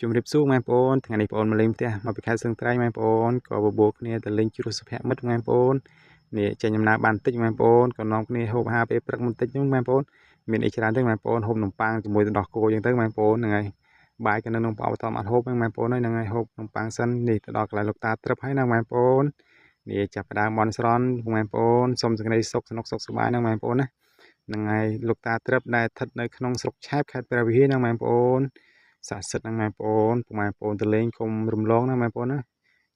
ជំរាបសួរបងប្អូនថ្ងៃនេះបងប្អូនមកលេងផ្ទះមកពីខេត្តស្ទឹងត្រែងបងប្អូនក៏បបួលគ្នាទៅលេងជ្រោះសុភមិត្តបងប្អូននេះចេញដំណើរបានតិចបងប្អូនក៏នាំគ្នាហូបអាហារពេលព្រឹកបន្តិចហ្នឹងបងប្អូនមានអីច្រើនទេបងប្អូនហូបនំប៉័ងជាមួយទឹកដោះគោអញ្ចឹងទៅបងប្អូនហ្នឹងហើយបាយក៏នៅក្នុងប្រអប់តំអត់ហូបហ្នឹងបងប្អូនហ្នឹងហើយហូបនំប៉័ងសិននេះទៅដល់កន្លែងលោកតាត្រឹបហើយណាបងប្អូននេះចាប់ផ្ដើមបន់ស្រន់បងប្អូនសូមសេចក្តីសុខសនុកសុខសប្បាយណាបងប្អូនណាហ្នឹងហើយលោកតាត្រឹបដែលស្ថិតនៅក្នុងស្រុកឆែបខេត្តព្រះវិហារណាបងប្អូនស័ក្តិសិទ្ធិហ្នឹងបងប្អូនពុកម៉ែបងប្អូនទៅលេងកុំរំលងណាបងប្អូនណា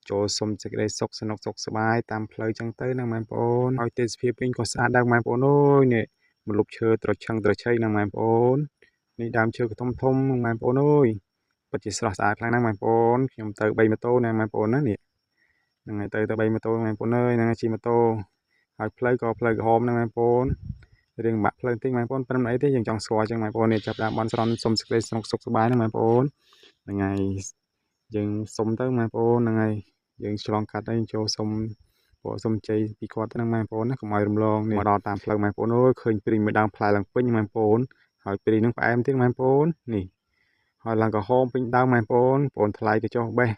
ចូលសុំសេចក្តីសុខសនុកសុខសប្បាយតាមផ្លូវចឹងទៅណាបងប្អូនហើយទេសភាពវិញក៏ស្អាតដែរបងប្អូនអើយនេះម្លប់ឈើត្រឆឹងត្រឆៃណាបងប្អូននេះដើមឈើក៏ធំធំបងប្អូនអើយពិតជាស្រស់ស្អាតខ្លាំងណាស់បងប្អូនខ្ញុំទៅ3ម៉ូតូណាបងប្អូនណានេះហ្នឹងហើយទៅ3ម៉ូតូបងប្អូនអើយហ្នឹងហើយជិះម៉ូតូហើយផ្លូវក៏ផ្លូវក្រហមហ្នឹងបងប្អូនរឿងបាក់ផ្លូវតិចបងប្អូនប៉ុន្តែអីទេយើងចង់ស្គាល់ចឹងបងប្អូននេះចាប់ដើមបន់ស្រន់សុំសេចក្តីសុខសុខសប្បាយហ្នឹងបងប្អូនហ្នឹងហើយយើងសុំទៅបងប្អូនហ្នឹងហើយយើងឆ្លងកាត់ហើយចូលសុំពួកសុំជ័យពីគាត់ហ្នឹងបងប្អូនណាកុំឲ្យរំលងនេះមកដល់តាមផ្លូវបងប្អូនអើយឃើញព្រីងមួយដើមផ្លែឡើងពេញបងប្អូនហើយព្រីងហ្នឹងផ្អែមទៀតបងប្អូននេះហើយឡើងក្រហមពេញដើមបងប្អូនបងថ្លៃក៏ចុះបេះ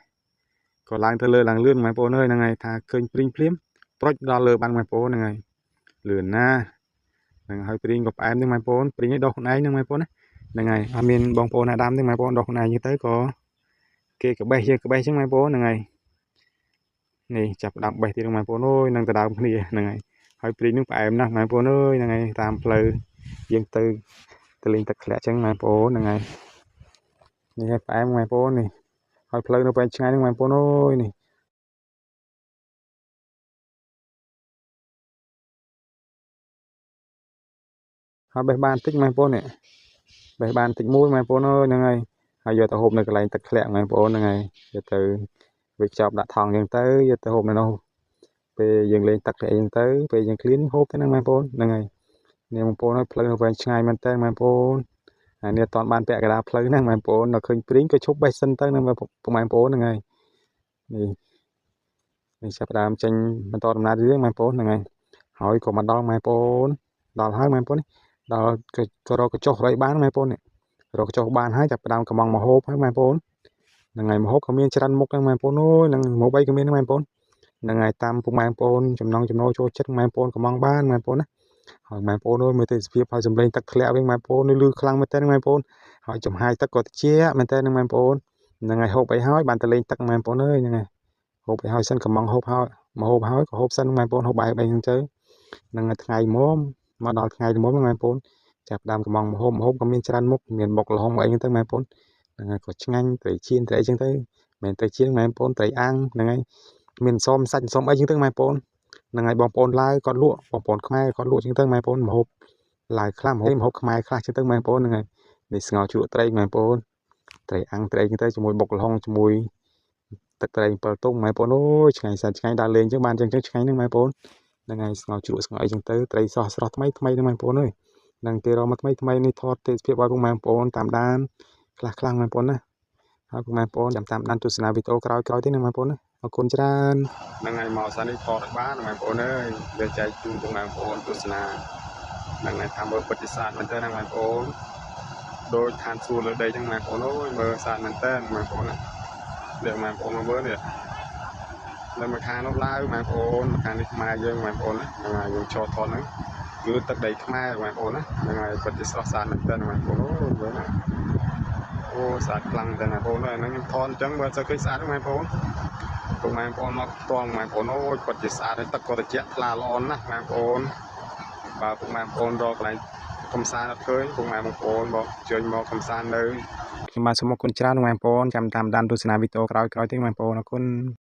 ក៏ឡើងទៅលើឡើងលឿនបងប្អូនអើយហ្នឹងហើយថាឃើញព្រីងភ្លាមប្រុចដល់លើបានបងប្អូនហ្នឹងហើយលឿនណាស់ហ្នឹងហើយព្រីងក៏ផ្អែមទេបងប្អូនព្រីងនេះដោះខ្លួនឯងហ្នឹងបងប្អូនណាហ្នឹងហើយអត់មានបងប្អូនណាដាំទេបងប្អូនដោះខ្លួនឯងទៅក៏គេក៏បេះយើងក៏បេះចឹងបងប្អូនហ្នឹងហើយនេះចាប់ដើមបេះទៀតបងប្អូនអើយនឹងទៅដើមគ្នាហ្នឹងហើយហើយព្រីងនឹងផ្អែមណាស់បងប្អូនអើយហ្នឹងហើយតាមផ្លូវយើងទៅលេងទឹកធ្លាក់ចឹងបងប្អូនហ្នឹងហើយនេះហើយផ្អែមបងប្អូននេះហើយផ្លូវនៅវែងឆ្ងាយហ្នឹងបងប្អូនអើយនេះហើយបេះបានតិចបងប្អូននេះបេះបានតិចមួយបងប្អូនអើយហ្នឹងហើយហើយយកទៅហូបនៅកន្លែងទឹកធ្លាក់បងប្អូនហ្នឹងហើយយកទៅវាចប់ដាក់ថង់ចឹងទៅយកទៅហូបនៅនោះពេលយើងលេងទឹកធ្លាក់ចឹងទៅពេលយើងឃ្លានហូបទៅហ្នឹងបងប្អូនហ្នឹងហើយនេះបងប្អូនហើយផ្លូវនៅវែងឆ្ងាយមែនតើបងប្អូនហើយនេះអត់ទាន់បានពាក់កណ្ដាលផ្លូវហ្នឹងបងប្អូនដល់ឃើញព្រីងក៏ឈប់បេះសិនទៅហ្នឹងបងប្អូនហ្នឹងហើយនេះនេះចាប់ផ្ដើមចេញបន្តដំណើររឿងបងប្អូនហ្នឹងហើយហើយក៏មកដល់បងប្អូនដល់ហើយបងប្អូនដល់ក៏រកកញ្ចុះរៃបានបងប្អូននេះរកកញ្ចុះបានហើយចាប់ផ្ដើមកំងមហូបហើយបងប្អូនហ្នឹងហើយមហូបក៏មានច្រើនមុខហ្នឹងបងប្អូនអើយហ្នឹងមហូបអីក៏មានហ្នឹងបងប្អូនហ្នឹងហើយតាមពុកម៉ែបងប្អូនចំណងចំណូលចូលចិត្តបងប្អូនកំងបានបងប្អូនណាហើយបងប្អូនអើយមើលទេសភាពហើយសំឡេងទឹកធ្លាក់វិញបងប្អូននេះលឺខ្លាំងមែនតើបងប្អូនហើយចំហាយទឹកក៏ត្រជាក់មែនតើហ្នឹងបងប្អូនហ្នឹងហើយហូបអីហើយបានទៅលេងទឹកបងប្អូនអើយហ្នឹងហើយហូបអីហើយសិនកំងហូបហើយមកហូបហើយក៏ហូបសិនបងប្អូនហូបបាយអីហ្នឹងទៅហ្នឹងហើយថ្ងៃមុំមកដល់ថ្ងៃមុំបងប្អូនចាប់ដើមកំងមហូបមហូបក៏មានច្រើនមុខមានបុកល្ហុងអីហ្នឹងទៅបងប្អូនហ្នឹងហើយក៏ឆ្ងាញ់ត្រីចៀនត្រីអីចឹងទៅមិនត្រីចៀនបងប្អូនត្រីអាំងហ្នឹងហើយមានសមសាច់សមអីចឹងទៅបងប្អូនហ្នឹងហើយបងប្អូនឡាវគាត់លក់បងប្អូនខ្មែរគាត់លក់ចឹងទៅបងប្អូនមហូបឡាវខ្លះមហូបមហូបខ្មែរខ្លះចឹងទៅបងប្អូនហ្នឹងហើយនេះស្ងោរជ្រក់ត្រីបងប្អូនត្រីអាំងត្រីចឹងទៅជាមួយបុកល្ហុងជាមួយទឹកត្រី7ទុំបងប្អូនអូយឆ្ងាញ់សាច់ឆ្ងាញ់ដើរលេងចឹងបានចឹងចឹងឆ្ងាញ់ហ្នឹងបងប្អូនហ្នឹងហើយស្ងោរជ្រក់ស្ងោរអីចឹងទៅត្រីស្រស់ស្រស់ថ្មីថ្មីហ្នឹងបងប្អូនអើយនឹងគេរកមកថ្មីថ្មីនេះថតទេសភាពឲ្យពុកម៉ែបងប្អូនតាមដានខ្លះខ្លះបងប្អូនណាហើយពុកម៉ែបងប្អូនចាំតាមដានទស្សនាវីដេអូក្រោយៗទៀតណាបងប្អូនណាអរគុណច្រើនហ្នឹងហើយមកសានេះថតឲ្យបានបងប្អូនអើយវាចែកជូនពុកម៉ែបងប្អូនទស្សនាហ្នឹងហើយថាមើលពិតជាស្អាតមែនតើណាបងប្អូនដូចឋានសួគ៌លើដីចឹងបងប្អូនអើយមើលស្អាតមែនតើបងប្អូនណានេះបងប្អូនមកមើលនេះនៅមួយខាងនោះឡាវបងប្អូនមួយខាងនេះខ្មែរយើងបងប្អូនណាហ្នឹងហើយយើងចូលថតហ្នឹងគឺទឹកដីខ្មែរបងប្អូនណាហ្នឹងហើយពិតជាស្រស់ស្អាតមែនតើបងប្អូនអូយមើលណាអូស្អាតខ្លាំងមែនតើបងប្អូនហ្នឹងខ្ញុំថតអញ្ចឹងមើលទៅឃើញស្អាតបងប្អូនពុកម៉ែបងប្អូនមកផ្ទាល់បងប្អូនអូយពិតជាស្អាតហើយទឹកក៏ត្រជាក់ថ្លាល្អណាស់បងប្អូនបើពុកម៉ែបងប្អូនរកកន្លែងកំសាន្តអត់ឃើញពុកម៉ែបងប្អូនមកជើញមកកំសាន្តនៅខ្ញុំបាទសូមអរគុណច្រើនបងប្អូនចាំតាមដានទស្សនាវីដេអូក្រោយៗទៀតបងប្អូនអរគុណ។